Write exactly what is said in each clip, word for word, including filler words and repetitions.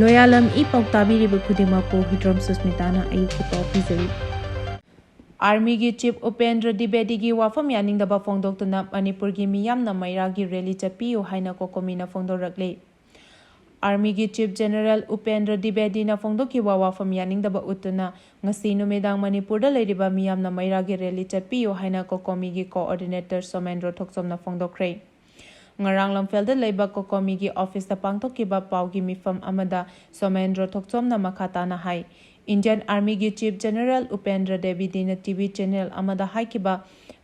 ꯂꯣꯌꯥꯂꯝ E ꯄꯥꯎ ꯇꯥꯕꯤꯔꯤꯕ ꯈꯨꯗꯤꯡꯃꯛꯄꯨ ꯍꯨꯏꯗ꯭ꯔꯣꯝ ꯁꯨꯁꯃꯤꯇꯥꯅ ꯑꯌꯨꯛꯀꯤ ꯄꯥꯎ ꯄꯤꯖꯔꯤ꯫ ꯑꯥꯔꯃꯤꯒꯤ ꯆꯤꯐ ꯎꯄꯦꯟꯗ꯭ꯔ ꯗꯤꯕꯦꯗꯤꯒꯤ ꯋꯥꯐꯝ ꯌꯥꯅꯤꯡꯗꯕ ꯐꯣꯡꯗꯣꯛꯇꯨꯅ ꯃꯅꯤꯄꯨꯔꯒꯤ ꯃꯤꯌꯥꯝꯅ ꯃꯩꯔꯥꯒꯤ ꯔꯦꯂꯤ ꯆꯠꯄꯤꯌꯨ ꯍꯥꯏꯅ ꯀꯣꯀꯣꯃꯤꯅ ꯐꯣꯡꯗꯣꯔꯛꯂꯤ꯫ ꯑꯥꯔꯃꯤꯒꯤ ꯆꯤꯐ ꯖꯦꯅꯔꯦꯜ ꯎꯄꯦꯟꯗ꯭ꯔ ꯗꯤꯕꯦꯗꯤꯅ ꯐꯣꯡꯗꯣꯛꯈꯤꯕ ꯋꯥꯐꯝ ꯌꯥꯅꯤꯡꯗꯕ ꯎꯠꯇꯨꯅ ꯉꯁꯤ ꯅꯨꯃꯤꯗꯥꯡ ꯃꯅꯤꯄꯨꯔꯗ ꯂꯩꯔꯤꯕ ꯃꯤꯌꯥꯝꯅ ꯃꯩꯔꯥꯒꯤ ꯔꯦꯂꯤ ꯆꯠꯄꯤꯌꯨ ꯍꯥꯏꯅ ꯀꯣꯀꯣꯃꯤꯒꯤ ꯀꯣꯑꯣꯔꯗꯤꯅꯦꯇꯔ ꯁꯣꯃꯦꯟꯗ꯭ꯔꯣ ꯊꯣꯛꯆꯣꯝꯅ ꯐꯣꯡꯗꯣꯛꯈ꯭ꯔꯦ꯫ ꯉꯔꯥꯡ ꯂꯝꯐꯦꯜꯗ ꯂꯩꯕ ꯀꯣꯀꯣꯃꯤꯒꯤ ꯑꯣꯐꯤꯁꯇ ꯄꯥꯡꯊꯣꯛꯈꯤꯕ ꯄꯥꯎꯒꯤ ꯃꯤꯐꯝ ꯑꯃꯗ ꯁꯣꯃꯦꯟꯗ꯭ꯔꯣ ꯊꯣꯛꯆꯣꯝꯅ ꯃꯈꯥ ꯇꯥꯅ ꯍꯥꯏ, ꯏꯟꯗꯤꯌꯟ ꯑꯥꯔꯃꯤꯒꯤ ꯆꯤꯐ ꯖꯦꯅꯔꯦꯜ ꯎꯄꯦꯟꯗ꯭ꯔ ꯗꯦꯕꯤꯗꯤꯅ ꯇꯤꯚꯤ ꯆꯦꯅꯦꯜ ꯑꯃꯗ ꯍꯥꯏꯈꯤꯕ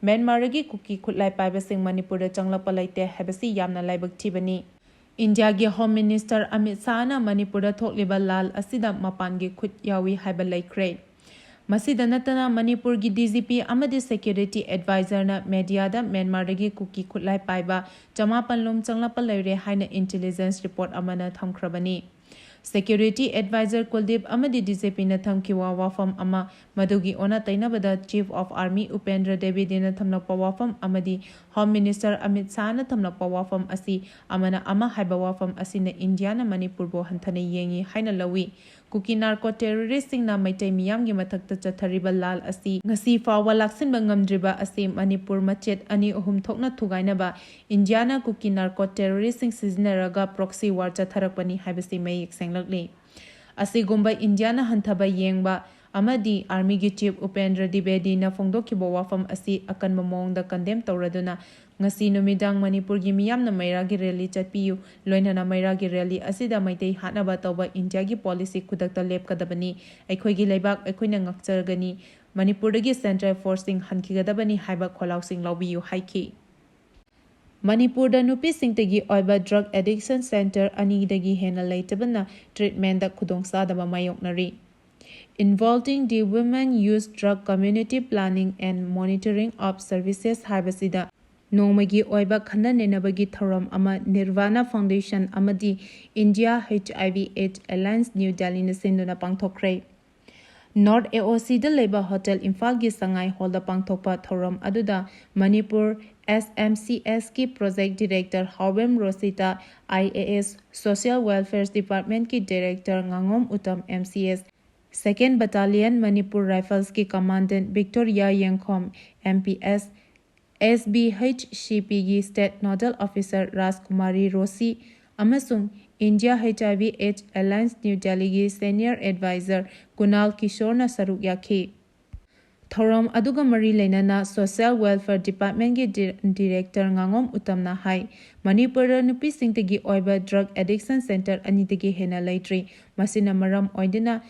ꯃ꯭ꯌꯥꯟꯃꯥꯔꯒꯤ ꯀꯨꯀꯤ ꯈꯨꯠꯂꯥꯏ ꯄꯥꯏꯕꯁꯤꯡ ꯃꯅꯤꯄꯨꯔꯗ ꯆꯪꯂꯛꯄ ꯂꯩꯇꯦ ꯍꯥꯏꯕꯁꯤ ꯌꯥꯝꯅ ꯂꯥꯏꯕꯛ ꯊꯤꯕꯅꯤ꯫ ꯏꯟꯗꯤꯌꯥꯒꯤ ꯍꯣꯝ ꯃꯤꯅꯤꯁꯇꯔ ꯑꯃꯤꯠ ꯁꯥꯍꯅ ꯃꯅꯤꯄꯨꯔꯗ ꯊꯣꯛꯂꯤꯕ ꯂꯥꯜ ꯑꯁꯤꯗ ꯃꯄꯥꯟꯒꯤ ꯈꯨꯠ ꯌꯥꯎꯏ ꯍꯥꯏꯕ ꯂꯩꯈ꯭ꯔꯦ꯫ ꯃꯁꯤꯗ ꯅꯠꯇꯅ ꯃꯅꯤꯄꯨꯔꯒꯤ ꯗꯤ ꯖꯤ ꯄꯤ ꯑꯃꯗꯤ ꯁꯦꯀ꯭ꯌꯨꯔꯤꯇꯤ ꯑꯦꯗꯚꯥꯏꯖꯔꯅ ꯃꯦꯗꯤꯌꯥꯗ ꯃ꯭ꯌꯥꯟꯃꯥꯔꯗꯒꯤ ꯀꯨꯀꯤ ꯈꯨꯠꯂꯥꯏ ꯄꯥꯏꯕ ꯆꯃꯥꯄꯟ ꯂꯣꯝ ꯆꯪꯂꯛꯄ ꯂꯩꯔꯦ ꯍꯥꯏꯅ ꯏꯟꯇꯦꯂꯤꯖꯦꯟꯁ ꯔꯤꯄꯣꯔꯠ ꯑꯃꯅ ꯊꯝꯈ꯭ꯔꯕꯅꯤ꯫ ꯁꯦꯀ꯭ꯌꯨꯔꯤꯇꯤ ꯑꯦꯗꯚꯥꯏꯖꯔ ꯀꯨꯜꯗꯤꯞ ꯑꯃꯗꯤ ꯗꯤ ꯖꯤ ꯄꯤꯅ ꯊꯝꯈꯤꯕ ꯋꯥꯐꯝ ꯑꯃ, ꯃꯗꯨꯒꯤ ꯑꯣꯟꯅ ꯇꯩꯅꯕꯗ ꯆꯤꯐ ꯑꯣꯐ ꯑꯥꯔꯃꯤ ꯎꯄꯦꯟꯗ꯭ꯔ ꯗꯦꯕꯤꯗꯤꯅ ꯊꯝꯂꯛꯄ ꯋꯥꯐꯝ ꯑꯃꯗꯤ ꯍꯣꯝ ꯃꯤꯅꯤꯁꯇꯔ ꯑꯃꯤꯠ ꯁꯥꯍꯅ ꯊꯝꯂꯛꯄ ꯋꯥꯐꯝ ꯑꯁꯤ ꯑꯃꯅ ꯑꯃ ꯍꯥꯏꯕ ꯋꯥꯐꯝ ꯑꯁꯤꯅ ꯏꯟꯗꯤꯌꯥꯅ ꯃꯅꯤꯄꯨꯔꯕꯨ ꯍꯟꯊꯅ ꯌꯦꯡꯏ ꯍꯥꯏꯅ ꯂꯧꯏ꯫ ꯀꯨꯀꯤ ꯅꯥꯔꯀꯣ ꯇꯦꯔꯣꯔꯤꯁꯁꯤꯡꯅ ꯃꯩꯇꯩ ꯃꯤꯌꯥꯝꯒꯤ ꯃꯊꯛꯇ ꯆꯠꯊꯔꯤꯕ ꯂꯥꯜ ꯑꯁꯤ ꯉꯁꯤ ꯐꯥꯎꯕ ꯂꯥꯛꯁꯤꯟꯕ ꯉꯝꯗ꯭ꯔꯤꯕ ꯑꯁꯤ ꯃꯅꯤꯄꯨꯔ ꯃꯆꯦꯠ ꯑꯅꯤ ꯑꯍꯨꯝ ꯊꯣꯛꯅ ꯊꯨꯒꯥꯏꯅꯕ ꯏꯟꯗꯤꯌꯥꯅ ꯀꯨꯀꯤ ꯅꯥꯔꯀꯣ ꯇꯦꯔꯣꯔꯤꯁꯁꯤꯡ ꯁꯤꯖꯤꯟꯅꯔꯒ ꯄ꯭ꯔꯣꯛꯁꯤ ꯋꯥꯔ ꯆꯠꯊꯔꯛꯄꯅꯤ ꯍꯥꯏꯕꯁꯤ ꯃꯌꯦꯛ ꯁꯦꯡꯂꯛꯂꯤ꯫ ꯑꯁꯤꯒꯨꯝꯕ ꯏꯟꯗꯤꯌꯥꯅ ꯍꯟꯊꯕ ꯌꯦꯡꯕ ꯑꯃꯗꯤ ꯑꯥꯔꯃꯤꯒꯤ ꯆꯤꯐ ꯎꯄꯦꯟꯗ꯭ꯔ ꯗꯤꯕꯦꯗꯤꯅ ꯐꯣꯡꯗꯣꯛꯈꯤꯕ ꯋꯥꯐꯝ ꯑꯁꯤ ꯑꯀꯟꯕ ꯃꯑꯣꯡꯗ ꯀꯟꯗꯦꯝ ꯇꯧꯔꯗꯨꯅ ꯉꯁꯤ ꯅꯨꯃꯤꯗꯥꯡ ꯃꯅꯤꯄꯨꯔꯒꯤ ꯃꯤꯌꯥꯝꯅ ꯃꯩꯔꯥꯒꯤ ꯔꯦꯂꯤ ꯆꯠꯄꯤꯌꯨ, ꯂꯣꯏꯅꯅ ꯃꯩꯔꯥꯒꯤ ꯔꯦꯂꯤ ꯑꯁꯤꯗ ꯃꯩꯇꯩ ꯍꯥꯠꯅꯕ ꯇꯧꯕ ꯏꯟꯗꯤꯌꯥꯒꯤ ꯄꯣꯂꯤꯁꯤ ꯈꯨꯗꯛꯇ ꯂꯦꯞꯀꯗꯕꯅꯤ, ꯑꯩꯈꯣꯏꯒꯤ ꯂꯩꯕꯥꯛ ꯑꯩꯈꯣꯏꯅ ꯉꯥꯛꯆꯒꯅꯤ, ꯃꯅꯤꯄꯨꯔꯗꯒꯤ ꯁꯦꯟꯇ꯭ꯔꯦꯜ ꯐꯣꯔꯁꯁꯤꯡ ꯍꯟꯈꯤꯒꯗꯕꯅꯤ ꯍꯥꯏꯕ ꯈꯣꯜꯂꯥꯎꯁꯤꯡ ꯂꯧꯕꯤꯌꯨ ꯍꯥꯏꯈꯤ꯫ ꯃꯅꯤꯄꯨꯔꯗ ꯅꯨꯄꯤꯁꯤꯡꯇꯒꯤ ꯑꯣꯏꯕ ꯗ꯭ꯔꯒ ꯑꯦꯗꯤꯛꯁꯟ ꯁꯦꯟꯇꯔ ꯑꯅꯤꯗꯒꯤ ꯍꯦꯟꯅ ꯂꯩꯇꯕꯅ ꯇ꯭ꯔꯤꯠꯃꯦꯟꯗ ꯈꯨꯗꯣꯡꯆꯥꯗꯕ ꯃꯥꯌꯣꯛꯅꯔꯤ꯫ Involving the Women Youth Drug Community Planning and Monitoring of Services ꯍꯥꯏꯕꯁꯤꯗ ꯅꯣꯡꯃꯒꯤ ꯑꯣꯏꯕ ꯈꯟꯅ ꯅꯩꯅꯕꯒꯤ ꯊꯧꯔꯝ ꯑꯃ ꯅꯤꯔꯚꯥꯅꯥ ꯐꯥꯎꯟꯗꯦꯁꯟ ꯑꯃꯗꯤ ꯏꯟꯗꯤꯌꯥ ꯍꯩꯆ ꯑꯥꯏ ꯚꯤ ꯑꯦꯗꯁ ꯑꯦꯂꯥꯌꯟꯁ ꯅ꯭ꯌꯨ ꯗꯦꯜꯂꯤꯅ ꯁꯤꯟꯗꯨꯅ ꯄꯥꯡꯊꯣꯛꯈ꯭ꯔꯦ꯫ ꯅꯣꯔꯠ ꯑꯦ ꯑꯣ ꯁꯤꯗ ꯂꯩꯕ ꯍꯣꯇꯦꯜ ꯏꯝꯐꯥꯜꯒꯤ ꯁꯉꯥꯏ ꯍꯣꯜꯗ ꯄꯥꯡꯊꯣꯛꯄ ꯊꯧꯔꯝ ꯑꯗꯨꯗ Manipur S M C S ꯀꯤ Project Director ꯍꯥꯎꯕꯦꯝ ꯔꯣꯁꯤꯇꯥ, I A S, Social Welfare Department ꯀꯤ Director ꯉꯥꯉꯣꯝ Uttam, M C S, Second Battalion Manipur Rifles ꯀꯤ Commandant Victoria ꯌꯦꯡꯈꯣꯝ, M P S, S B H C P ꯒꯤ State Nodal Officer ꯔꯥꯖꯀꯨꯃꯥꯔꯤ ꯔꯣꯁꯤ ꯑꯃꯁꯨꯡ India H I V AIDS Alliance New Delhi ꯒꯤ Senior Advisor ꯀꯨꯅꯥꯜ ꯀꯤꯁꯣꯔꯅ ꯁꯔꯨꯛ ꯌꯥꯈꯤ꯫ ꯊꯧꯔꯝ ꯑꯗꯨꯒ ꯃꯔꯤ ꯂꯩꯅꯅ Social Welfare Department ꯀꯤ ꯗꯤ-, Director ꯉꯥꯉꯣꯝ ꯎꯇꯝꯅ ꯍꯥꯏ, ꯃꯅꯤꯄꯨꯔꯗ ꯅꯨꯄꯤꯁꯤꯡꯇꯒꯤ ꯑꯣꯏꯕ drug addiction center ꯑꯅꯤꯗꯒꯤ ꯍꯦꯟꯅ ꯂꯩꯇ꯭ꯔꯤ꯫ ꯃꯁꯤꯅ ꯃꯔꯝ ꯑꯣꯏꯗꯨꯅ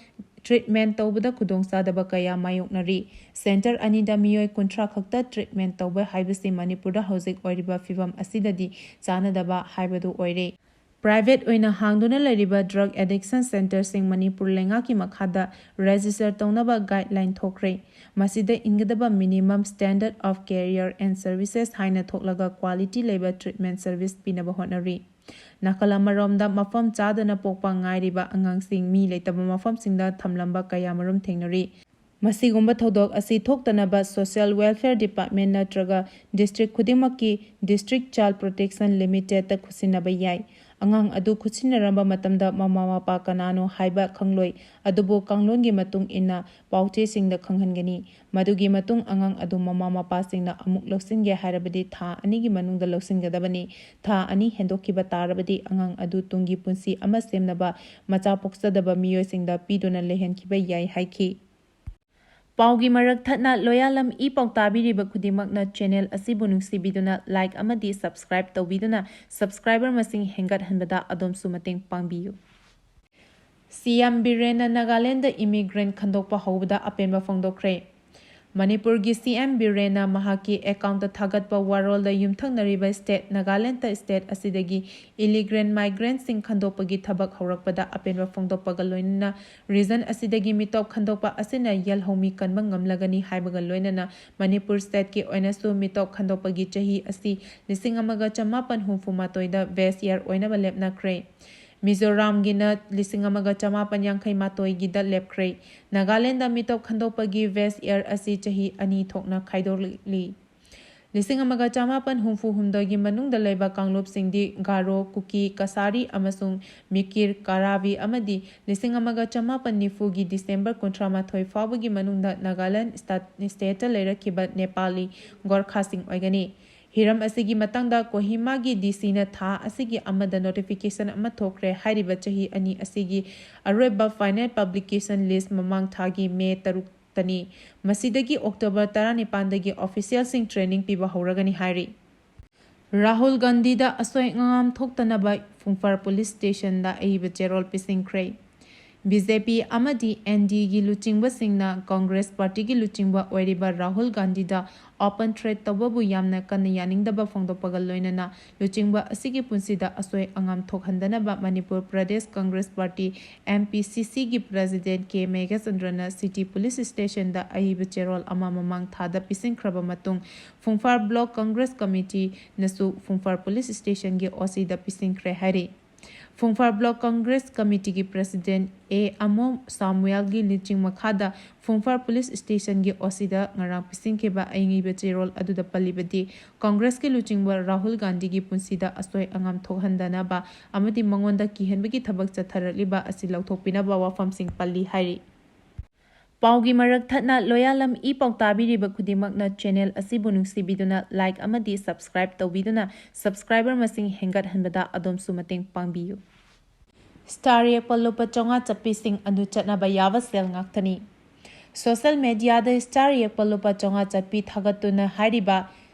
treatment ꯇꯧꯕꯗ ꯈꯨꯗꯣꯡꯆꯥꯗꯕ ꯀꯌꯥ ꯃꯥꯌꯣꯛꯅꯔꯤ꯫ Center ꯑꯅꯤꯗ ꯃꯤꯑꯣꯏ ꯀꯨꯟꯊ꯭ꯔꯥ ꯈꯛꯇ treatment ꯇꯧꯕ ꯍꯥꯏꯕꯁꯤ ꯃꯅꯤꯄꯨꯔꯗ ꯍꯧꯖꯤꯛ ꯑꯣꯏꯔꯤꯕ ꯐꯤꯕꯝ ꯑꯁꯤꯗꯗꯤ ꯆꯥꯟꯅꯗꯕ ꯍꯥꯏꯕꯗꯨ ꯑꯣꯏꯔꯦ꯫ Private ꯑꯣꯏꯅ ꯍꯥꯡꯗꯨꯅ ꯂꯩꯔꯤꯕ drug addiction centerꯁꯤꯡ ꯃꯅꯤꯄꯨꯔ ꯂꯩꯉꯥꯛꯀꯤ ꯃꯈꯥꯗ register ꯇꯧꯅꯕ guideline ꯊꯣꯛꯈ꯭ꯔꯦ꯫ ꯃꯁꯤꯗ ꯏꯟꯒꯗꯕ Minimum Standard of Care and Services ꯍꯥꯏꯅ ꯊꯣꯛꯂꯒ quality ꯂꯩꯕ treatment service ꯄꯤꯅꯕ ꯍꯣꯠꯅꯔꯤ꯫ ꯅꯥꯀꯜ ꯑꯃꯔꯣꯝꯗ, ꯃꯐꯝ ꯆꯥꯗꯅ ꯄꯣꯛꯄ ꯉꯥꯏꯔꯤꯕ ꯑꯉꯥꯡꯁꯤꯡ ꯃꯤ ꯂꯩꯇꯕ ꯃꯐꯝꯁꯤꯡꯗ ꯊꯝꯂꯝꯕ ꯀꯌꯥꯃꯔꯨꯝ ꯊꯦꯡꯅꯔꯤ꯫ ꯃꯁꯤꯒꯨꯝꯕ ꯊꯧꯗꯣꯛ ꯑꯁꯤ ꯊꯣꯛꯇꯅꯕ Social Welfare Department ꯅꯠꯇ꯭ꯔꯒ district ꯈꯨꯗꯤꯡꯃꯛꯀꯤ District Child Protection Limitedꯇ ꯈꯨꯠꯁꯤꯟꯅꯕ ꯌꯥꯏ꯫ ꯑꯉꯥꯡ ꯑꯗꯨ ꯈꯨꯠꯁꯤꯟꯅꯔꯝꯕ ꯃꯇꯝꯗ ꯃꯃꯥ ꯃꯄꯥ ꯀꯅꯥꯅꯣ ꯍꯥꯏꯕ ꯈꯪꯂꯣꯏ, ꯑꯗꯨꯕꯨ ꯀꯥꯡꯂꯣꯟꯒꯤ ꯃꯇꯨꯡ ꯏꯟꯅ ꯄꯥꯎꯆꯦꯁꯤꯡꯗ ꯈꯪꯍꯟꯒꯅꯤ꯫ ꯃꯗꯨꯒꯤ ꯃꯇꯨꯡ ꯑꯉꯥꯡ ꯑꯗꯨ ꯃꯃꯥ ꯃꯄꯥꯁꯤꯡꯅ ꯑꯃꯨꯛ ꯂꯧꯁꯤꯟꯒꯦ ꯍꯥꯏꯔꯕꯗꯤ ꯊꯥ ꯑꯅꯤꯒꯤ ꯃꯅꯨꯡꯗ ꯂꯧꯁꯤꯟꯒꯗꯕꯅꯤ꯫ ꯊꯥ ꯑꯅꯤ ꯍꯦꯟꯗꯣꯛꯈꯤꯕ ꯇꯥꯔꯕꯗꯤ ꯑꯉꯥꯡ ꯑꯗꯨ ꯇꯨꯡꯒꯤ ꯄꯨꯟꯁꯤ ꯑꯃ ꯁꯦꯝꯅꯕ ꯃꯆꯥ ꯄꯣꯛꯆꯗꯕ ꯃꯤꯑꯣꯏꯁꯤꯡꯗ ꯄꯤꯗꯨꯅ ꯂꯩꯍꯟꯈꯤꯕ ꯌꯥꯏ ꯍꯥꯏꯈꯤ꯫ ꯄꯥꯎꯒꯤ ꯃꯔꯛ ꯊꯠꯅ ꯂꯣꯌꯥꯂꯝ ꯏ ꯄꯥꯎ ꯇꯥꯕꯤꯔꯤꯕ ꯈꯨꯗꯤꯡꯃꯛꯅ channel ꯑꯁꯤꯕꯨ ꯅꯨꯡꯁꯤꯕꯤꯗꯨꯅ like ꯑꯃꯗꯤ subscribe ꯇꯧꯕꯤꯗꯨꯅ subscriber ꯃꯁꯤꯡ ꯍꯦꯟꯒꯠꯍꯟꯕꯗ ꯑꯗꯣꯝꯁꯨ ꯃꯇꯦꯡ ꯄꯥꯡꯕꯤꯌꯨ꯫ C M ꯕꯤꯔꯦꯟꯅ ꯅꯥꯒꯥꯂꯦꯟꯗ immigrant ꯈꯟꯗꯣꯛꯄ ꯍꯧꯕꯗ ꯑꯄꯦꯟꯕ ꯐꯣꯡꯗꯣꯛꯈ꯭ꯔꯦ꯫ ꯃꯅꯤꯄꯨꯔꯒꯤ C M ꯕꯤꯔꯦꯟꯅ ꯃꯍꯥꯛꯀꯤ accountꯇ ꯊꯥꯒꯠꯄ ꯋꯥꯔꯣꯜꯗ ꯌꯨꯝꯊꯪꯅꯔꯤꯕ state ꯅꯥꯒꯥꯂꯦꯟꯗ state ꯑꯁꯤꯗꯒꯤ illegal migrantꯁꯤꯡ ꯈꯟꯗꯣꯛꯄꯒꯤ ꯊꯕꯛ ꯍꯧꯔꯛꯄꯗ ꯑꯄꯦꯟꯕ ꯐꯣꯡꯗꯣꯛꯄꯒ ꯂꯣꯏꯅꯅ region ꯑꯁꯤꯗꯒꯤ ꯃꯤꯇꯣꯞ ꯈꯟꯗꯣꯛꯄ ꯑꯁꯤꯅ ꯌꯦꯜꯍꯧꯃꯤ ꯀꯟꯕ ꯉꯝꯂꯒꯅꯤ ꯍꯥꯏꯕꯒ ꯂꯣꯏꯅꯅ ꯃꯅꯤꯄꯨꯔ stateꯀꯤ ꯑꯣꯏꯅꯁꯨ ꯃꯤꯇꯣꯞ ꯈꯟꯗꯣꯛꯄꯒꯤ ꯆꯍꯤ ꯑꯁꯤ ꯂꯤꯁꯤꯡ ꯑꯃꯒ ꯆꯃꯥꯄꯟ ꯍꯨꯝꯐꯨ ꯃꯥꯊꯣꯏꯗ best year ꯑꯣꯏꯅꯕ ꯂꯦꯞꯅꯈ꯭ꯔꯦ꯫ ꯃꯤꯖꯣꯔꯥꯝꯒꯤꯅ ꯂꯤꯁꯤꯡ ꯑꯃꯒ ꯆꯃꯥꯄꯟ ꯌꯥꯡꯈꯩ ꯃꯥꯊꯣꯏꯒꯤꯗ ꯂꯦꯞꯈ꯭ꯔꯦ꯫ ꯅꯥꯒꯥꯂꯦꯟꯗ ꯃꯤꯇꯣꯞ ꯈꯟꯗꯣꯛꯄꯒꯤ best year ꯑꯁꯤ ꯆꯍꯤ ꯑꯅꯤ ꯊꯣꯛꯅ ꯈꯥꯏꯗꯣꯛꯂꯤ꯫ ꯂꯤꯁꯤꯡ ꯑꯃꯒ ꯆꯃꯥꯄꯟ ꯍꯨꯝꯐꯨ ꯍꯨꯝꯗꯣꯏꯒꯤ ꯃꯅꯨꯡꯗ ꯂꯩꯕ ꯀꯥꯡꯂꯨꯞꯁꯤꯡꯗꯤ ꯒꯥꯔꯣ, ꯀꯨꯀꯤ, ꯀꯁꯥꯔꯤ ꯑꯃꯁꯨꯡ ꯃꯤꯀꯤꯔ, ꯀꯥꯔꯥꯕꯤ ꯑꯃꯗꯤ ꯂꯤꯁꯤꯡ ꯑꯃꯒ ꯆꯃꯥꯄꯟ ꯅꯤꯐꯨꯒꯤ ꯗꯤꯁꯦꯝꯕꯔ ꯀꯨꯟꯊ꯭ꯔꯥ ꯃꯥꯊꯣꯏ ꯐꯥꯎꯕꯒꯤ ꯃꯅꯨꯡꯗ ꯅꯥꯒꯥꯂꯦꯟ ꯁ꯭ꯇꯥꯠ-, ꯁ꯭ꯇꯦꯠꯇ ꯂꯩꯔꯛꯈꯤꯕ ꯅꯦꯄꯥꯂꯤ ꯒꯣꯔꯈꯥꯁꯤꯡ ꯑꯣꯏꯒꯅꯤ꯫ ꯍꯤꯔꯝ ꯑꯁꯤꯒꯤ ꯃꯇꯥꯡꯗ ꯀꯣꯍꯤꯃꯥꯒꯤ ꯗꯤ ꯁꯤꯅ ꯊꯥ ꯑꯁꯤꯒꯤ ꯑꯃꯗ ꯅꯣꯇꯤꯐꯤꯀꯦꯁꯟ ꯑꯃ ꯊꯣꯛꯈ꯭ꯔꯦ꯫ ꯍꯥꯏꯔꯤꯕ ꯆꯍꯤ ꯑꯅꯤ ꯑꯁꯤꯒꯤ ꯑꯔꯣꯏꯕ ꯐꯥꯏꯅꯦꯜ ꯄꯕ꯭ꯂꯤꯀꯦꯁꯟ ꯂꯤꯁ ꯃꯃꯥꯡ ꯊꯥꯒꯤ ꯃꯦ ꯇꯔꯨꯛꯇꯅꯤ꯫ ꯃꯁꯤꯗꯒꯤ ꯑꯣꯛꯇꯣꯕꯔ ꯇꯔꯥꯅꯤꯄꯥꯟꯗꯒꯤ ꯑꯣꯐꯤꯁꯤꯌꯦꯜꯁꯤꯡ ꯇ꯭ꯔꯦꯅꯤꯡ ꯄꯤꯕ ꯍꯧꯔꯒꯅꯤ ꯍꯥꯏꯔꯤ꯫ ꯔꯥꯍꯨꯜ ꯒꯥꯟꯙꯤꯗ ꯑꯁꯣꯏ ꯑꯉꯥꯝ ꯊꯣꯛꯇꯅꯕ ꯐꯨꯡꯐꯥꯔ ꯄꯨꯂꯤꯁ ꯁ꯭ꯇꯦꯁꯟꯗ ꯑꯏꯕ ꯆꯦꯔꯣꯜ ꯄꯤꯁꯤꯟꯈ꯭ꯔꯦ꯫ ꯕꯤ ꯖꯦ ꯄꯤ ꯑꯃꯗꯤ ꯑꯦꯟ ꯗꯤꯒꯤ ꯂꯨꯆꯤꯡꯕꯁꯤꯡꯅ ꯀꯪꯒ꯭ꯔꯦꯁ ꯄꯥꯔꯇꯤꯒꯤ ꯂꯨꯆꯤꯡꯕ ꯑꯣꯏꯔꯤꯕ ꯔꯥꯍꯨꯜ ꯒꯥꯟꯙꯤꯗ ꯑꯣꯄꯟ ꯊ꯭ꯔꯦꯠ ꯇꯧꯕꯕꯨ ꯌꯥꯝꯅ ꯀꯟꯅ ꯌꯥꯅꯤꯡꯗꯕ ꯐꯣꯡꯗꯣꯛꯄꯒ ꯂꯣꯏꯅꯅ ꯂꯨꯆꯤꯡꯕ ꯑꯁꯤꯒꯤ ꯄꯨꯟꯁꯤꯗ ꯑꯁꯣꯏ ꯑꯉꯥꯝ ꯊꯣꯛꯍꯟꯗꯅꯕ Manipur Pradesh Congress party, M P C ꯁꯤꯒꯤ president K Meghachandra city police ꯁ꯭ꯇꯦꯁꯟꯗ ꯑꯏꯕ ꯆꯦꯔꯣꯜ ꯑꯃ ꯃꯃꯥꯡ ꯊꯥꯗ ꯄꯤꯁꯤꯟꯈ꯭ꯔꯕ ꯃꯇꯨꯡ, ꯐꯨꯡꯐꯥꯔ ꯕ꯭ꯂꯣꯛ ꯀꯪꯒ꯭ꯔꯦꯁ ꯀꯃꯤꯇꯤꯅꯁꯨ ꯐꯨꯡꯐꯥꯔ ꯄꯨꯂꯤꯁ ꯁ꯭ꯇꯦꯁꯟꯒꯤ ꯑꯣ ꯁꯤꯗ ꯄꯤꯁꯤꯟꯈ꯭ꯔꯦ ꯍꯥꯏꯔꯤ꯫ ꯐꯨꯡꯐꯥꯔ ꯕ꯭ꯂꯣꯛ ꯀꯪꯒ꯭ꯔꯦꯁ ꯀꯃꯤꯇꯤꯒꯤ ꯄ꯭ꯔꯦꯁꯤꯗꯦꯟꯠ ꯑꯦ ꯑꯃꯣ ꯁꯥꯃꯨꯑꯦꯜꯒꯤ ꯂꯨꯆꯤꯡ ꯃꯈꯥꯗ ꯐꯨꯡꯐꯥꯔ ꯄꯨꯂꯤꯁ ꯁ꯭ꯇꯦꯁꯟꯒꯤ ꯑꯣ ꯁꯤꯗ ꯉꯔꯥꯡ ꯄꯤꯁꯤꯟꯈꯤꯕ ꯑꯏꯕ ꯆꯦꯔꯣꯜ ꯑꯗꯨꯗ ꯄꯜꯂꯤꯕꯗꯤ, ꯀꯪꯒ꯭ꯔꯦꯁꯀꯤ ꯂꯨꯆꯤꯡꯕ ꯔꯥꯍꯨꯜ ꯒꯥꯟꯙꯤꯒꯤ ꯄꯨꯟꯁꯤꯗ ꯑꯁꯣꯏ ꯑꯉꯥꯝ ꯊꯣꯛꯍꯟꯗꯅꯕ ꯑꯃꯗꯤ ꯃꯉꯣꯟꯗ ꯀꯤꯍꯟꯕꯒꯤ ꯊꯕꯛ ꯆꯠꯊꯔꯛꯂꯤꯕ ꯑꯁꯤ ꯂꯧꯊꯣꯛꯄꯤꯅꯕ ꯋꯥꯐꯝꯁꯤꯡ ꯄꯜꯂꯤ ꯍꯥꯏꯔꯤ꯫ ꯄꯥꯎꯒꯤ ꯃꯔꯛ ꯊꯠꯅ ꯂꯣꯌꯥꯂꯝ ꯏ ꯄꯥꯎ ꯇꯥꯕꯤꯔꯤꯕ ꯈꯨꯗꯤꯡꯃꯛꯅ ꯆꯦꯅꯦꯜ ꯑꯁꯤꯕꯨ ꯅꯨꯡꯁꯤꯕꯤꯗꯨꯅ ꯂꯥꯏꯛ ꯑꯃꯗꯤ ꯁꯕꯁꯀ꯭ꯔꯥꯏꯕ ꯇꯧꯕꯤꯗꯨꯅ ꯁꯕꯁꯀ꯭ꯔꯥꯏꯕꯔ ꯃꯁꯤꯡ ꯍꯦꯟꯒꯠꯍꯟꯕꯗ ꯑꯗꯣꯝꯁꯨ ꯃꯇꯦꯡ ꯄꯥꯡꯕꯤꯌꯨ꯫ ꯁ꯭ꯇꯥꯔ ꯌꯦꯛꯄ ꯂꯨꯄꯥ ꯆꯥꯝꯃꯉꯥ ꯆꯠꯄꯤꯁꯤꯡ ꯑꯗꯨ ꯆꯠꯅꯕ ꯌꯥꯕ ꯁꯦꯜ ꯉꯥꯛꯇꯅꯤ꯫ ꯁꯣꯁꯦꯜ ꯃꯦꯗꯤꯌꯥꯗ ꯁ꯭ꯇꯥꯔ ꯌꯦꯛꯄ ꯂꯨꯄꯥ ꯆꯥꯝꯃꯉꯥ ꯆꯠꯄꯤ ꯊꯥꯒꯠꯇꯨꯅ ꯍꯥꯏꯔꯤꯕ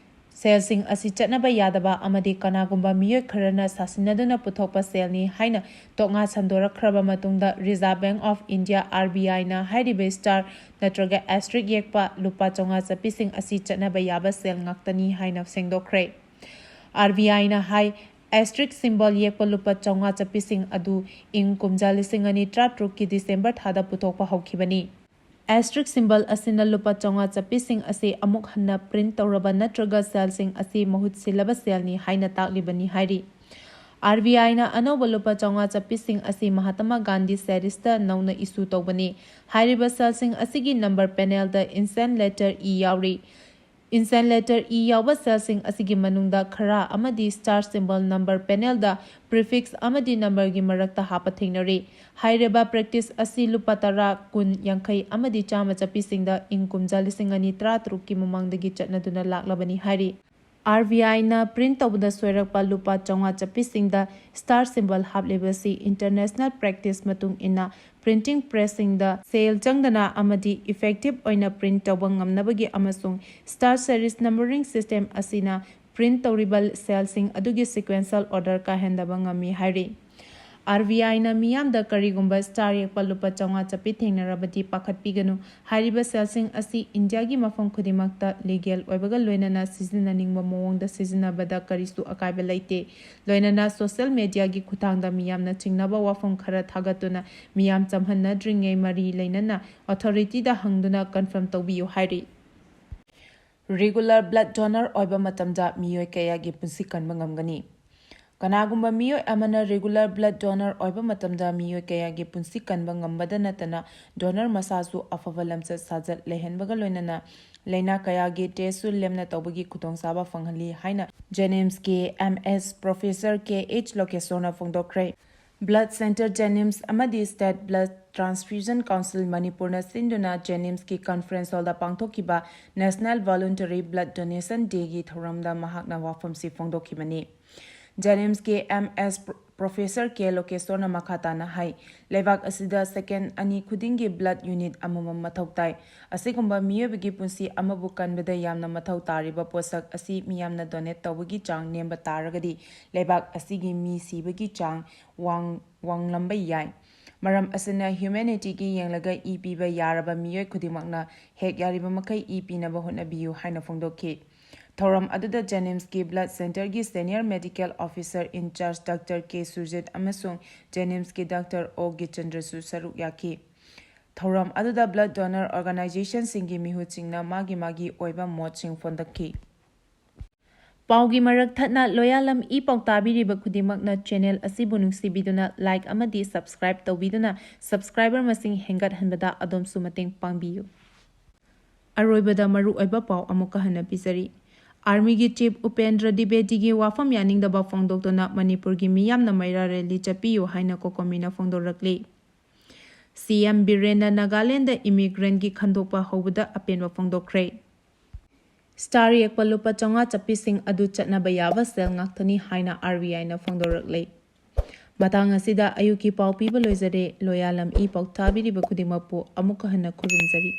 ꯁꯦꯜꯁꯤꯡ ꯑꯁꯤ ꯆꯠꯅꯕ ꯌꯥꯗꯕ ꯑꯃꯗꯤ ꯀꯅꯥꯒꯨꯝꯕ ꯃꯤꯑꯣꯏ ꯈꯔꯅ ꯁꯥꯁꯤꯟꯅꯗꯨꯅ ꯄꯨꯊꯣꯛꯄ ꯁꯦꯜꯅꯤ ꯍꯥꯏꯅ ꯇꯣꯛꯉꯥ ꯁꯟꯗꯣꯔꯛꯈ꯭ꯔꯕ ꯃꯇꯨꯡꯗ, Reserve Bank of India, R B I ꯅ ꯍꯥꯏꯔꯤꯕ ꯁ꯭ꯇꯥꯔ ꯅꯠꯇ꯭ꯔꯒ ꯑꯦꯁꯇ꯭ꯔꯤꯛ ꯌꯦꯛꯄ ꯂꯨꯄꯥ ꯆꯥꯝꯃꯉꯥ ꯆꯠꯄꯤꯁꯤꯡ ꯑꯁꯤ ꯆꯠꯅꯕ ꯌꯥꯕ ꯁꯦꯜ ꯉꯥꯛꯇꯅꯤ ꯍꯥꯏꯅ ꯁꯦꯡꯗꯣꯛꯈ꯭ꯔꯦ꯫ R B I ꯅ ꯍꯥꯏ, ꯑꯦꯁꯇ꯭ꯔꯤꯛ ꯁꯤꯝꯕꯣꯜ ꯌꯦꯛꯄ ꯂꯨꯄꯥ ꯆꯥꯝꯃꯉꯥ ꯆꯠꯄꯤꯁꯤꯡ ꯑꯗꯨ ꯏꯪ ꯀꯨꯝꯖꯥ ꯂꯤꯁꯤꯡ ꯑꯅꯤ ꯇꯔꯥꯇꯔꯨꯛꯀꯤ ꯗꯤꯁꯦꯝꯕꯔ ꯊꯥꯗ ꯄꯨꯊꯣꯛꯄ ꯍꯧꯈꯤꯕꯅꯤ꯫ ꯑꯦꯁꯇ꯭ꯔꯤꯛ ꯁꯤꯝꯕꯜ ꯑꯁꯤꯅ ꯂꯨꯄꯥ ꯆꯥꯝꯃꯉꯥ ꯆꯠꯄꯤꯁꯤꯡ ꯑꯁꯤ ꯑꯃꯨꯛ ꯍꯟꯅ ꯄ꯭ꯔꯤꯟꯠ ꯇꯧꯔꯕ ꯅꯠꯇ꯭ꯔꯒ ꯁꯦꯜꯁꯤꯡ ꯑꯁꯤ ꯃꯍꯨꯠ ꯁꯤꯜꯂꯕ ꯁꯦꯜꯅꯤ ꯍꯥꯏꯅ ꯇꯥꯛꯂꯤꯕꯅꯤ ꯍꯥꯏꯔꯤ꯫ R B I ꯅ ꯑꯅꯧꯕ ꯂꯨꯄꯥ ꯆꯥꯝꯃꯉꯥ ꯆꯠꯄꯤꯁꯤꯡ ꯑꯁꯤ ꯃꯍꯥꯇꯃꯥ ꯒꯥꯟꯙꯤ ꯁꯦꯔꯤꯁꯇ ꯅꯧꯅ ꯏꯁꯨ ꯇꯧꯕꯅꯤ꯫ ꯍꯥꯏꯔꯤꯕ ꯁꯦꯜꯁꯤꯡ ꯑꯁꯤꯒꯤ ꯅꯝꯕꯔ ꯄꯦꯅꯦꯜꯗ ꯏꯟꯁꯦꯟ ꯂꯦꯇꯔ ꯏ ꯌꯥꯎꯔꯤ꯫ Instant letter E ꯌꯥꯎꯕ cellꯁꯤꯡ ꯑꯁꯤꯒꯤ ꯃꯅꯨꯡꯗ ꯈꯔ ꯑꯃꯗꯤ star symbol number panelꯗ prefix ꯑꯃꯗꯤ numberꯒꯤ ꯃꯔꯛꯇ ꯍꯥꯞꯄ ꯊꯦꯡꯅꯔꯤ꯫ ꯍꯥꯏꯔꯤꯕ practice ꯑꯁꯤ ꯂꯨꯄꯥ ꯇꯔꯥ, ꯀꯨꯟ, ꯌꯥꯡꯈꯩ ꯑꯃꯗꯤ ꯆꯥꯝꯃ ꯆꯠꯄꯤꯁꯤꯡꯗ ꯏꯪ ꯀꯨꯝꯖꯥ ꯂꯤꯁꯤꯡ ꯑꯅꯤ ꯇꯔꯥꯇꯔꯨꯛꯀꯤ ꯃꯃꯥꯡꯗꯒꯤ ꯆꯠꯅꯗꯨꯅ ꯂꯥꯛꯂꯕꯅꯤ ꯍꯥꯏꯔꯤ꯫ RBIꯅ print ꯇꯧꯕꯗ ꯁꯣꯏꯔꯛꯄ ꯂꯨꯄꯥ ꯆꯥꯝꯃꯉꯥ ꯆꯠꯄꯤꯁꯤꯡꯗ star symbol ꯍꯥꯞꯂꯤꯕꯁꯤ international practice ꯃꯇꯨꯡ ꯏꯟꯅ printing pressꯁꯤꯡꯗ ꯁꯦꯜ ꯆꯪꯗꯅ ꯑꯃꯗꯤ effective ꯑꯣꯏꯅ print ꯇꯧꯕ ꯉꯝꯅꯕꯒꯤ ꯑꯃꯁꯨꯡ star series numbering system ꯑꯁꯤꯅ print ꯇꯧꯔꯤꯕ cellꯁꯤꯡ ꯑꯗꯨꯒꯤ sequential order ꯀꯥꯏꯍꯟꯗꯕ ꯉꯝꯃꯤ ꯍꯥꯏꯔꯤ꯫ RBIꯅ ꯃꯤꯌꯥꯝꯗ ꯀꯔꯤꯒꯨꯝꯕ star ꯌꯦꯛꯄ ꯂꯨꯄꯥ ꯆꯥꯝꯃꯉꯥ ꯆꯠꯄꯤ ꯊꯦꯡꯅꯔꯕꯗꯤ ꯄꯥꯈꯠꯄꯤꯒꯅꯨ꯫ ꯍꯥꯏꯔꯤꯕ cellꯁꯤꯡ ꯑꯁꯤ ꯏꯟꯗꯤꯌꯥꯒꯤ ꯃꯐꯝ ꯈꯨꯗꯤꯡꯃꯛꯇ legal ꯑꯣꯏꯕꯒ ꯂꯣꯏꯅꯅ ꯁꯤꯖꯤꯟꯅꯅꯤꯡꯕ ꯃꯑꯣꯡꯗ ꯁꯤꯖꯤꯟꯅꯕꯗ ꯀꯔꯤꯁꯨ ꯑꯀꯥꯏꯕ ꯂꯩꯇꯦ꯫ ꯂꯣꯏꯅꯅ social mediaꯒꯤ ꯈꯨꯠꯊꯥꯡꯗ ꯃꯤꯌꯥꯝꯅ ꯆꯤꯡꯅꯕ ꯋꯥꯐꯝ ꯈꯔ ꯊꯥꯒꯠꯇꯨꯅ ꯃꯤꯌꯥꯝ ꯆꯝꯍꯟꯅꯗ꯭ꯔꯤꯉꯩ ꯃꯔꯤ ꯂꯩꯅꯅ authorityꯗ ꯍꯪꯗꯨꯅ confirm ꯇꯧꯕꯤꯌꯨ ꯍꯥꯏꯔꯤ꯫ Regular blood donor ꯑꯣꯏꯕ ꯃꯇꯝꯗ ꯃꯤꯑꯣꯏ ꯀꯌꯥꯒꯤ ꯄꯨꯟꯁꯤ ꯀꯟꯕ ꯉꯝꯒꯅꯤ? ꯀꯅꯥꯒꯨꯝꯕ ꯃꯤꯑꯣꯏ ꯑꯃꯅ regular blood donor ꯑꯣꯏꯕ ꯃꯇꯝꯗ ꯃꯤꯑꯣꯏ ꯀꯌꯥꯒꯤ ꯄꯨꯟꯁꯤ ꯀꯟꯕ ꯉꯝꯕꯗ ꯅꯠꯇꯅ, donor ꯃꯁꯥꯁꯨ ꯑꯐꯕ ꯂꯝꯆꯠ ꯁꯥꯖꯠ ꯂꯩꯍꯟꯕꯒ ꯂꯣꯏꯅꯅ ꯂꯥꯏꯅꯥ ꯀꯌꯥꯒꯤ testꯁꯨ ꯂꯦꯝꯅ ꯇꯧꯕꯒꯤ ꯈꯨꯗꯣꯡꯆꯥꯕ ꯐꯪꯍꯜꯂꯤ ꯍꯥꯏꯅ JNIMSꯀꯤ MS Professor K H ꯂꯣꯀꯦꯁꯣꯔꯅ ꯐꯣꯡꯗꯣꯛꯈ꯭ꯔꯦ꯫ Blood Centre JNIMS ꯑꯃꯗꯤ State Blood Transfusion Council ꯃꯅꯤꯄꯨꯔꯅ ꯁꯤꯟꯗꯨꯅ JNIMSꯀꯤ conference hallꯗ ꯄꯥꯡꯊꯣꯛꯈꯤꯕ National Voluntary Blood Donation Dayꯒꯤ ꯊꯧꯔꯝꯗ ꯃꯍꯥꯛꯅ ꯋꯥꯐꯝꯁꯤ ꯐꯣꯡꯗꯣꯛꯈꯤꯕꯅꯤ꯫ JNIMSꯀꯤ MS Pro-, Professor K ꯂꯣꯀꯦꯁꯣꯔꯅ ꯃꯈꯥ ꯇꯥꯅ ꯍꯥꯏ, ꯂꯩꯕꯥꯛ ꯑꯁꯤꯗ second ꯑꯅꯤ ꯈꯨꯗꯤꯡꯒꯤ blood unit ꯑꯃꯃꯝ ꯃꯊꯧ ꯇꯥꯏ꯫ ꯑꯁꯤꯒꯨꯝꯕ ꯃꯤꯑꯣꯏꯕꯒꯤ ꯄꯨꯟꯁꯤ ꯑꯃꯕꯨ ꯀꯟꯕꯗ ꯌꯥꯝꯅ ꯃꯊꯧ ꯇꯥꯔꯤꯕ ꯄꯣꯠꯁꯛ ꯑꯁꯤ ꯃꯤꯌꯥꯝꯅ donate ꯇꯧꯕꯒꯤ ꯆꯥꯡ ꯅꯦꯝꯕ ꯇꯥꯔꯒꯗꯤ ꯂꯩꯕꯥꯛ ꯑꯁꯤꯒꯤ ꯃꯤ ꯁꯤꯕꯒꯤ ꯆꯥꯡ ꯋꯥꯡ-, ꯋꯥꯡꯂꯝꯕ ꯌꯥꯏ꯫ ꯃꯔꯝ ꯑꯁꯤꯅ humanityꯒꯤ ꯌꯦꯡꯂꯒ ꯏ ꯄꯤꯕ ꯌꯥꯔꯕ ꯃꯤꯑꯣꯏ ꯈꯨꯗꯤꯡꯃꯛꯅ ꯍꯦꯛ ꯌꯥꯔꯤꯕ ꯃꯈꯩ ꯏ ꯄꯤꯅꯕ ꯍꯣꯠꯅꯕꯤꯌꯨ ꯍꯥꯏꯅ ꯐꯣꯡꯗꯣꯛꯈꯤ꯫ ꯊꯧꯔꯝ ꯑꯗꯨꯗ JNIMSꯀꯤ Blood Centreꯒꯤ Senior Medical Officer in Charge Doctor K Surjit ꯑꯃꯁꯨꯡ JNIMSꯀꯤ Doctor O ꯒꯤꯆꯟꯗ꯭ꯔꯁꯨ ꯁꯔꯨꯛ ꯌꯥꯈꯤ꯫ ꯊꯧꯔꯝ ꯑꯗꯨꯗ blood donor organizationꯁꯤꯡꯒꯤ ꯃꯤꯍꯨꯠꯁꯤꯡꯅ ꯃꯥꯒꯤ ꯃꯥꯒꯤ ꯑꯣꯏꯕ ꯃꯣꯠꯁꯤꯡ ꯐꯣꯡꯗꯣꯛꯈꯤ꯫ ꯄꯥꯎꯒꯤ ꯃꯔꯛ ꯊꯠꯅ ꯂꯣꯌꯥꯂꯝ ꯏ ꯄꯥꯎ ꯇꯥꯕꯤꯔꯤꯕ ꯈꯨꯗꯤꯡꯃꯛꯅ channel ꯑꯁꯤꯕꯨ ꯅꯨꯡꯁꯤꯕꯤꯗꯨꯅ like ꯑꯃꯗꯤ subscribe ꯇꯧꯕꯤꯗꯨꯅ subscriber ꯃꯁꯤꯡ ꯍꯦꯟꯒꯠꯍꯟꯕꯗ ꯑꯗꯣꯝꯁꯨ ꯃꯇꯦꯡ ꯄꯥꯡꯕꯤꯌꯨ꯫ ꯑꯔꯣꯏꯕꯗ ꯃꯔꯨꯑꯣꯏꯕ ꯄꯥꯎ ꯑꯃꯨꯛꯀ ꯍꯟꯅ ꯄꯤꯖꯔꯤ꯫ ꯑꯥꯔꯃꯤꯒꯤ ꯆꯤꯐ ꯎꯄꯦꯟꯗ꯭ꯔ ꯗꯤꯕꯦꯗꯤꯒꯤ ꯋꯥꯐꯝ ꯌꯥꯅꯤꯡꯗꯕ ꯐꯣꯡꯗꯣꯛꯇꯨꯅ ꯃꯅꯤꯄꯨꯔꯒꯤ ꯃꯤꯌꯥꯝꯅ ꯃꯩꯔꯥ ꯔꯦꯂꯤ ꯆꯠꯄꯤꯌꯨ ꯍꯥꯏꯅ ꯀꯣꯀꯣꯃꯤꯅ ꯐꯣꯡꯗꯣꯔꯛꯂꯤ꯫ ꯁꯤ ꯑꯦꯝ ꯕꯤꯔꯦꯟꯅ ꯅꯥꯒꯥꯂꯦꯟꯗ ꯏꯃꯤꯒ꯭ꯔꯦꯟꯒꯤ ꯈꯟꯗꯣꯛꯄ ꯍꯧꯕꯗ ꯑꯄꯦꯟꯕ ꯐꯣꯡꯗꯣꯛꯈ꯭ꯔꯦ꯫ ꯁ꯭ꯇꯥꯔ ꯌꯦꯛꯄ ꯂꯨꯄꯥ ꯆꯥꯝꯃꯉꯥ ꯆꯠꯄꯤꯁꯤꯡ ꯑꯗꯨ ꯆꯠꯅꯕ ꯌꯥꯕ ꯁꯦꯜ ꯉꯥꯛꯇꯅꯤ ꯍꯥꯏꯅ ꯑꯥꯔ ꯕꯤ ꯑꯥꯏꯅ ꯐꯣꯡꯗꯣꯔꯛꯂꯤ꯫ ꯃꯇꯥꯡ ꯑꯁꯤꯗ ꯑꯌꯨꯛꯀꯤ ꯄꯥꯎ ꯄꯤꯕ ꯂꯣꯏꯖꯔꯦ꯫ ꯂꯣꯌꯥꯂꯝ ꯏ ꯄꯥꯎ ꯇꯥꯕꯤꯔꯤꯕ ꯈꯨꯗꯤꯡꯃꯛꯄꯨ ꯑꯃꯨꯛꯀ ꯍꯟꯅ ꯈꯨꯔꯨꯝꯖꯔꯤ꯫